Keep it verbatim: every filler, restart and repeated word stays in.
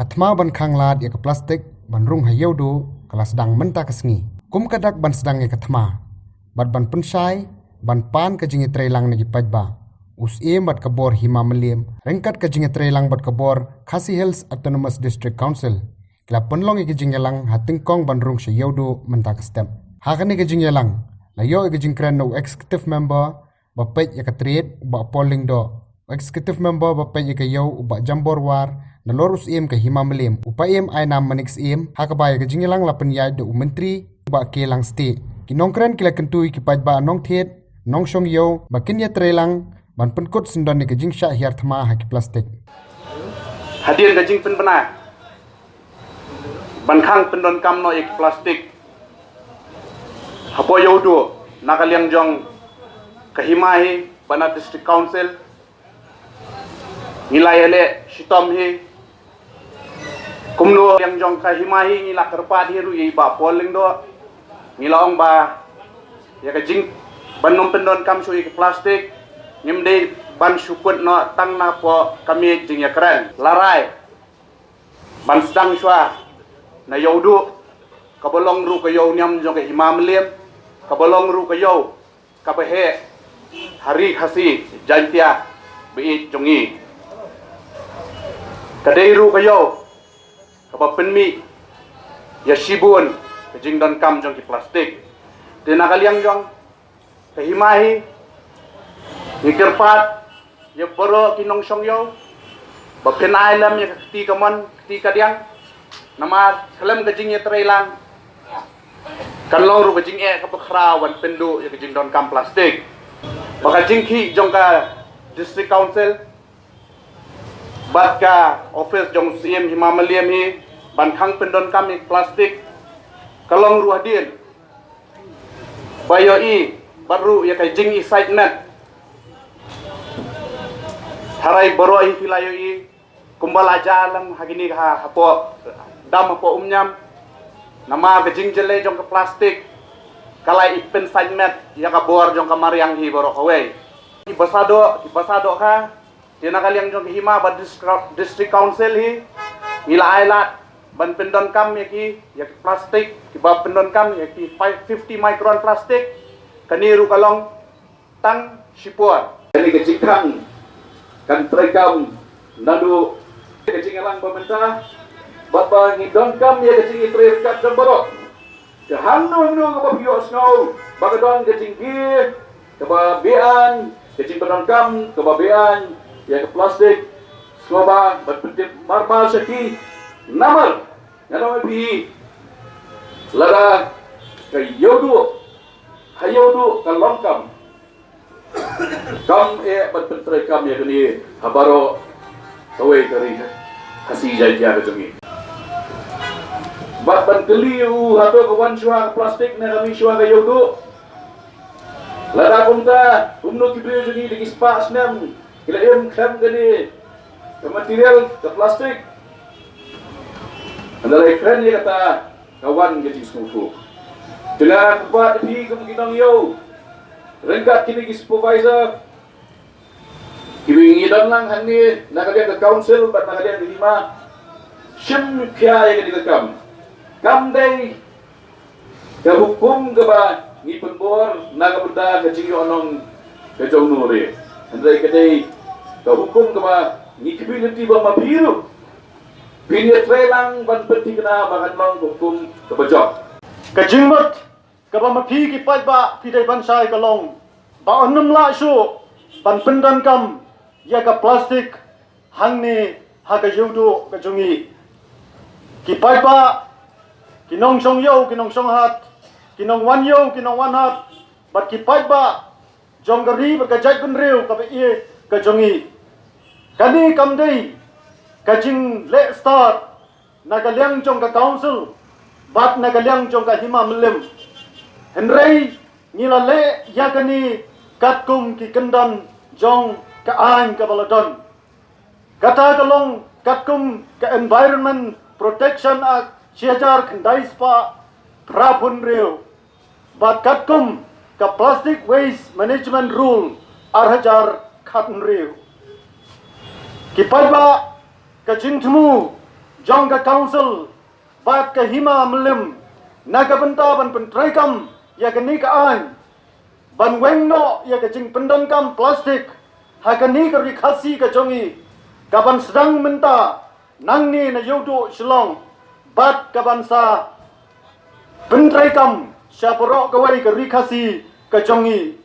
Ka thma ban khang lad ïa ka plastik ban rung ha Ïewduh ka la sdang mynta ka sngi. Kum ka dak ban sdang ïa ka thma bad ban pynshai ban pan ka jingïatreilang na ki paidbah, u Syiem bad ka bor Hima Mylliem ryngkat ka jingïatreilang bad ka bor Khasi Hills Autonomous District Council ki la pynlong ïa ka jingïalang ha tyngkong ban rung sha Ïewduh mynta ka step. Ha kane ka jingïalang la ïoh ïa ka jingkren na u Executive Member ba peit ïa ka trade u Bah Paul Lyngdoh, u Executive Member ba peit ïa ka ïew u Bah Jambor War, nalor u Syiem ka Hima Mylliem u Paiem Ainam Manik Syiem, ha kaba ïa ka jingïalang la pynïaid da u Myntri u Bah K Langstieh. Ki nongkren ki la kyntu ïa ki paidbah nongthied nongshong ïew ba kin ïatreilang ban pynkut syndon ïa ka jingshah hiar thma ha ki plastik. Hadien ka jingpynbna ban khang pyndonkam noh ïa ki plastik hapoh Ïewduh na ka liang jong ka Hima hi bad na District Council, ngi la ïaleh shitom hi. Kumno liang jong ka Hima hi ngi la kyrpad hi ruh ïa i Bah Paul Lyngdoh, ngi la ong ba ïa ka jing ban ym pyndonkam shuh ïa ki plastik ngim dei ban shu kut noh tang napoh ka miej jingïakren. La rai ban sdang shuwa na Ïewduh kaba long ruh ka ïew niam jong ka Hima Mylliem, kaba long ruh ka ïew kaba heh ha ri Khasi Jaiñtia ba ïeit jong ngi. Ka dei ruh ka ïew kaba pynmih ïa shibun ka jingdonkam jong ki plastik. Te na ka liang jong ka Hima hi ngi kyrpad ïa baroh ki nongshong ïew ba phin ai lem ïa ka kti kamon kti kadiang. Namar khlem ka jingïatreilang kan long ruh ka jingeh kaba khraw ban pynduh ïa ka jingdonkam plastik. Ba ka jingkhih jong ka District Council bad ka office jong u Syiem Hima Mylliem hi ban khang pyndonkam ïa ka plastik ka long ruh hadien ba ïohi bad ruh ïa ka jingïasaid met. Tharai baroh hi phi la ïohi kumba la jia lang ha kine ha hapoh dam hapoh Umñiam. Namar ka jingjyllei jong ka plastik ka la i pynsaid met ïa ka bor jong ka mariang hi baroh kawei. Ki basa doh ki basa doh ka Te na ka liang jong ka Hima bad District Council hi ngi la ai lad ban pyndonkam ïa ki ïa ki plastik kiba pyndonkam ïa ki fifty micron plastik. Kane ruh ka long tang shipor. Kane ka jingkhang kan treikam naduh ka jingïalang ba mynta bad ba ngi donkam ïa ka jingïatreilang jong baroh. Te hangno hangno kaba phi ïohsngew ba ka don ka jingkiew kaba beaiñ, ka jingpyndonkam kaba beaiñ ïa ka plastik, sngewbha ban pyntip marmar sha ki. Namar nga ong ïa phi, lada ka Ïewduh, ha Ïewduh ka long kam kam eh ban pyntreikam ïa kane ha baroh kawei ka ri Khasi Jaiñtia ka jong ngi. Bad ban kylli u hato ka wan shuwa ka plastik ne ka mih shuwa ka Ïewduh. Lada kumta kumno ki briew jong ngi da ki spah snem ki la im khlem kane ka material ka plastik. Hynda la kren ïa kata ka wan ka jingsngewthuh. Te nga kyrpad ïa phi kum ki nongïew ryngkat kine ki supervisor kiba ngi don lang hangne na ka liang ka council bad na ka liang ka Hima, shim khia ïa kane ka kam. Kam dei ka hukum kaba ngi pynbor na ka bynta ka jingïohnong ka jong u nongrim. Hynrei ka dei ka hukum kaba ngi khmih lynti ba ma phi ruh phin ïatreilang ban pynthikna ba kan long ka hukum kaba jop. Ka jingmut kaba ma phi ki paidbah phi dei ban shai ka long ba yn ym lah shuh ban pyndonkam ïa ka plastik hangne ha ka Ïewduh ka jong ngi. Ki paidbah, ki nongshong ïew, ki nongshong hat, ki nongwan ïew, ki nongwan hat bad ki paidbah jong ka ri bad ka jaitbynriew kaba ïeit ka jong ngi. Kane kam dei ka jingleh stad na ka liang jong ka council bad na ka liang jong ka Hima Mylliem. Hynrei ngi la leh ïa kane katkum ki kyndon jong ka aiñ kaba la don. Kata ka long katkum ka Environment Protection Act shi hajar khyndai spah phra phew hynriew bad katkum ka Plastic Waste Management Rule ar hajar khathynriew. Ki paidbah, ka jingthmu jong ka Council bad ka Hima Mylliem na ka bynta ban pyntreikam ïa kane ka aiñ ban weng noh ïa ka jingpyndonkam plastik ha kane ka Ri Khasi ka jong ngi, ka ban sdang mynta nangne na Ïewduh Shillong bad ka ban sa pyntreikam sha baroh kawei ka Ri Khasi ka jong ngi.